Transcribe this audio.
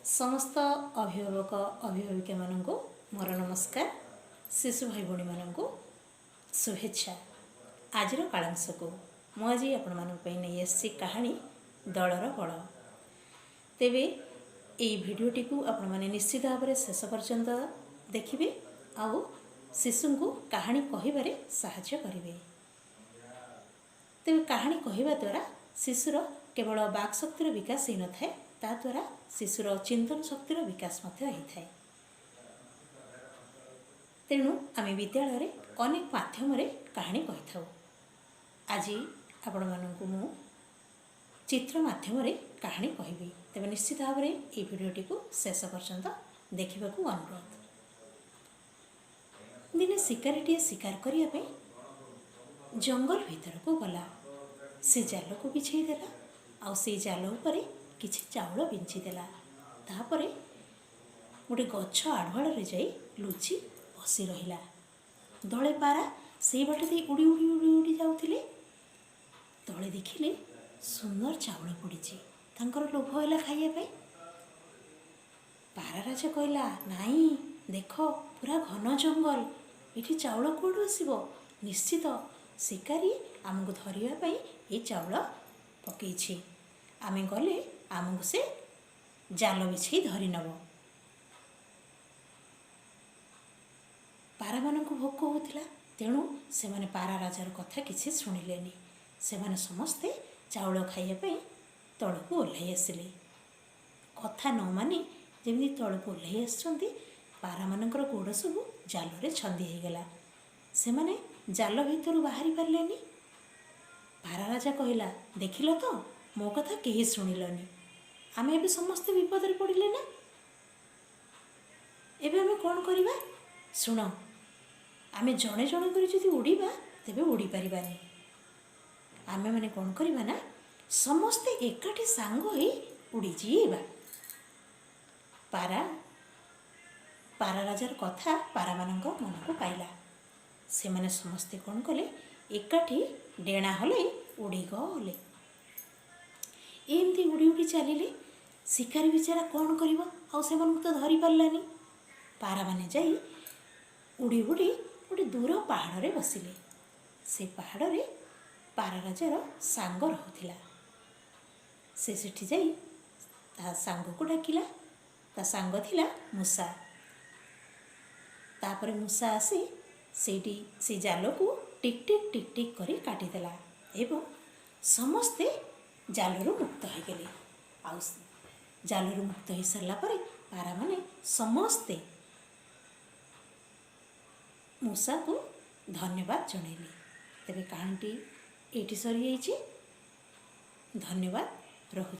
ସମସ୍ତ ଅଭିଭାବକ ଅଭିଭାବିକାମାନଙ୍କୁ ମୋର ନମସ୍କାର। ଶିଶୁ ଭାଇ ଭଉଣୀମାନଙ୍କୁ ଶୁଭେଚ୍ଛା। ଆଜିର କାଳାଂଶକୁ ମୁଁ ଆଜି ଆପଣମାନଙ୍କ ପାଇଁ ନେଇ ଆସିଛି କାହାଣୀ ଦଳର ବଳ। ତେବେ ଏଇ ଭିଡ଼ିଓଟିକୁ ଆପଣମାନେ ନିଶ୍ଚିତ ଭାବରେ ଶେଷ ପର୍ଯ୍ୟନ୍ତ ଦେଖିବେ ଆଉ ଶିଶୁଙ୍କୁ କାହାଣୀ କହିବାରେ ସାହାଯ୍ୟ କରିବେ। ତେବେ କାହାଣୀ କହିବା ଦ୍ୱାରା ଶିଶୁର କେବଳ ବାକ୍ ଶକ୍ତିର ବିକାଶ ହୋଇନଥାଏ, ତା ଦ୍ୱାରା ଶିଶୁର ଚିନ୍ତନ ଶକ୍ତିର ବିକାଶ ମଧ୍ୟ ହୋଇଥାଏ। ତେଣୁ ଆମେ ବିଦ୍ୟାଳୟରେ ଅନେକ ମାଧ୍ୟମରେ କାହାଣୀ କହିଥାଉ। ଆଜି ଆପଣମାନଙ୍କୁ ମୁଁ ଚିତ୍ର ମାଧ୍ୟମରେ କାହାଣୀ କହିବି। ତେବେ ନିଶ୍ଚିତ ଭାବରେ ଏହି ଭିଡ଼ିଓଟିକୁ ଶେଷ ପର୍ଯ୍ୟନ୍ତ ଦେଖିବାକୁ ଅନୁରୋଧ। ଦିନେ ଶିକାରୀଟିଏ ଶିକାର କରିବା ପାଇଁ ଜଙ୍ଗଲ ଭିତରକୁ ଗଲା। ସେ ଜାଲକୁ ବିଛେଇ ଦେଲା ଆଉ ସେଇ ଜାଲ ଉପରେ କିଛି ଚାଉଳ ବିଞ୍ଚି ଦେଲା। ତାପରେ ଗୋଟେ ଗଛ ଆଢ଼ୁଆଳରେ ଯାଇ ଲୁଚି ବସି ରହିଲା। ଦଳେ ପାରା ସେଇ ବାଟ ଦେଇ ଉଡ଼ି ଉଡ଼ି ଉଡ଼ି ଉଡ଼ି ଯାଉଥିଲେ। ତଳେ ଦେଖିଲେ ସୁନ୍ଦର ଚାଉଳ ପଡ଼ିଛି। ତାଙ୍କର ଲୋଭ ହେଲା ଖାଇବା ପାଇଁ। ପାରା ରାଜା କହିଲା, "ନାଇଁ, ଦେଖ, ପୁରା ଘନ ଜଙ୍ଗଲ, ଏଠି ଚାଉଳ କୁଆଡ଼ୁ ଆସିବ? ନିଶ୍ଚିତ ଶିକାରୀ ଆମକୁ ଧରିବା ପାଇଁ ଏଇ ଚାଉଳ ପକେଇଛି। ଆମେ ଗଲେ ଆମକୁ ସେ ଜାଲ ବିଛେଇ ଧରି ନେବ।" ପାରାମାନଙ୍କୁ ଭୋକ ହେଉଥିଲା, ତେଣୁ ସେମାନେ ପାରା ରାଜାର କଥା କିଛି ଶୁଣିଲେନି। ସେମାନେ ସମସ୍ତେ ଚାଉଳ ଖାଇବା ପାଇଁ ତଳକୁ ଓହ୍ଲାଇ ଆସିଲେ। କଥା ନ ମାନି ଯେମିତି ତଳକୁ ଓହ୍ଲାଇ ଆସିଛନ୍ତି, ପାରାମାନଙ୍କର ଗୋଡ଼ ସବୁ ଜାଲରେ ଛନ୍ଦି ହେଇଗଲା। ସେମାନେ ଜାଲ ଭିତରୁ ବାହାରି ପାରିଲେନି। ପାରା ରାଜା କହିଲା, "ଦେଖିଲ ତ, ମୋ କଥା କେହି ଶୁଣିଲନି। ଆମେ ଏବେ ସମସ୍ତେ ବିପଦରେ ପଡ଼ିଲେ ନା? ଏବେ ଆମେ କ'ଣ କରିବା? ଶୁଣ, ଆମେ ଜଣେ ଜଣେ କରି ଯଦି ଉଡ଼ିବା, ତେବେ ଉଡ଼ିପାରିବାନି। ଆମେମାନେ କ'ଣ କରିବା ନା, ସମସ୍ତେ ଏକାଠି ସାଙ୍ଗ ହୋଇ ଉଡ଼ିଯିବା।" ପାରା ରାଜାର କଥା ପାରାମାନଙ୍କ ମନକୁ ପାଇଲା। ସେମାନେ ସମସ୍ତେ କ'ଣ କଲେ? ଏକାଠି ଡେଣା ହଲେଇ ଉଡ଼ିଗଲେ। ଏମିତି ଉଡ଼ି ଉଡ଼ି ଚାଲିଲେ। ଶିକାରୀ ବିଚାରା କ'ଣ କରିବ? ଆଉ ସେମାନଙ୍କୁ ତ ଧରି ପାରିଲାନି। ପାରାମାନେ ଯାଇ ଉଡ଼ି ଉଡ଼ି ଗୋଟେ ଦୂର ପାହାଡ଼ରେ ବସିଲେ। ସେ ପାହାଡ଼ରେ ପାରା ରାଜାର ସାଙ୍ଗ ରହୁଥିଲା। ସେ ସେଠି ଯାଇ ତା ସାଙ୍ଗକୁ ଡାକିଲା। ତା ସାଙ୍ଗ ଥିଲା ମୂଷା। ତାପରେ ମୂଷା ଆସି ସେଇଠି ସେ ଜାଲକୁ ଟିକ୍ ଟିକ୍ ଟିକ୍ ଟିକ୍ କରି କାଟିଦେଲା ଏବଂ ସମସ୍ତେ ଜାଲରୁ ମୁକ୍ତ ହୋଇଗଲେ। ଆଉ ଜାଲରୁ ମୁକ୍ତ ହୋଇସାରିଲା ପରେ ପାରାମାନେ ସମସ୍ତେ ମୂଷାକୁ ଧନ୍ୟବାଦ ଜଣାଇଲେ। ତେବେ କାହାଣୀଟି ଏଇଠି ସରିଯାଇଛି। ଧନ୍ୟବାଦ, ରହୁଛି।